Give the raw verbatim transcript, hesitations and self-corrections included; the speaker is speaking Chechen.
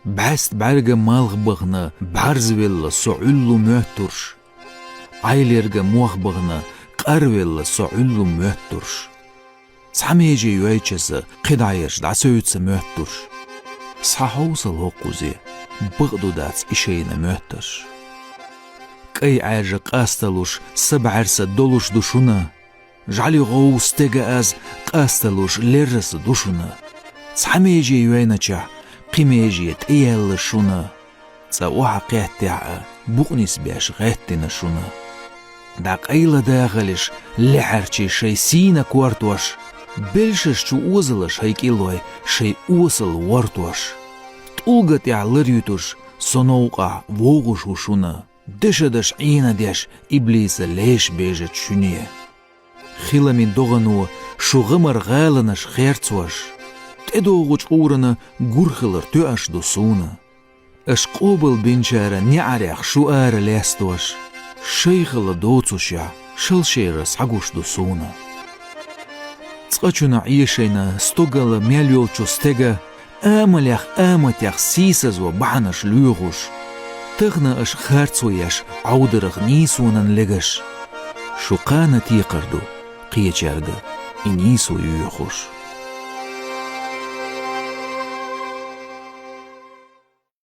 БӀаьста бӀаьрга малх бахана бӀарзвелла со Ӏуьллу моьттурш. Ӏайлерга мох бахана къарвелла со Ӏуьллу моьттурш. Цхьа меже йойчаса кхидӀаерш дӀасуьйца моьттурш. Схьахьовсал хӀокхузе, бакъду дац и шайна моьттарш. КӀай Ӏаьржа къасталуш са бӀаьрса долуш ду шуна. ЖӀали гӀов стега аз къасталуш лерраса ду шуна. Цхьа меже йойначахь, кхин меже тӀеяьлла шуна. ЦӀа охьа кхеттехь а, букъ нисбеш гӀеттина шуна. ДӀакъайла дахалиш лехьарчий шай сийна кортош, белшаш чу озалаш хӀай кӀиллой шай осал вортош. ТӀулга тӀехь лар юьтуш, со новкъахь вогӀуш ву шуна. Дешадаш Ӏийна деш иблиса леш бежачу шуьне. Хилами догӀано шу гӀамар гӀаланаш херцош, тӀедогӀучу къурана гур хилар тоьаш ду суна. Аша къобалбинчара неӀарех шу ара лестош, шайхала доцушехь шалшера схьагуш ду суна. Цкъачунна Ӏешайна стогала мел йолчу стега амалех аматех сийсазо бахьанаш лоьхуш. Тахана аша харцо еш Ӏовдарах нийсонан легаш. Шу кхана текхар ду кхечаьрга и нийсо йоьхуш.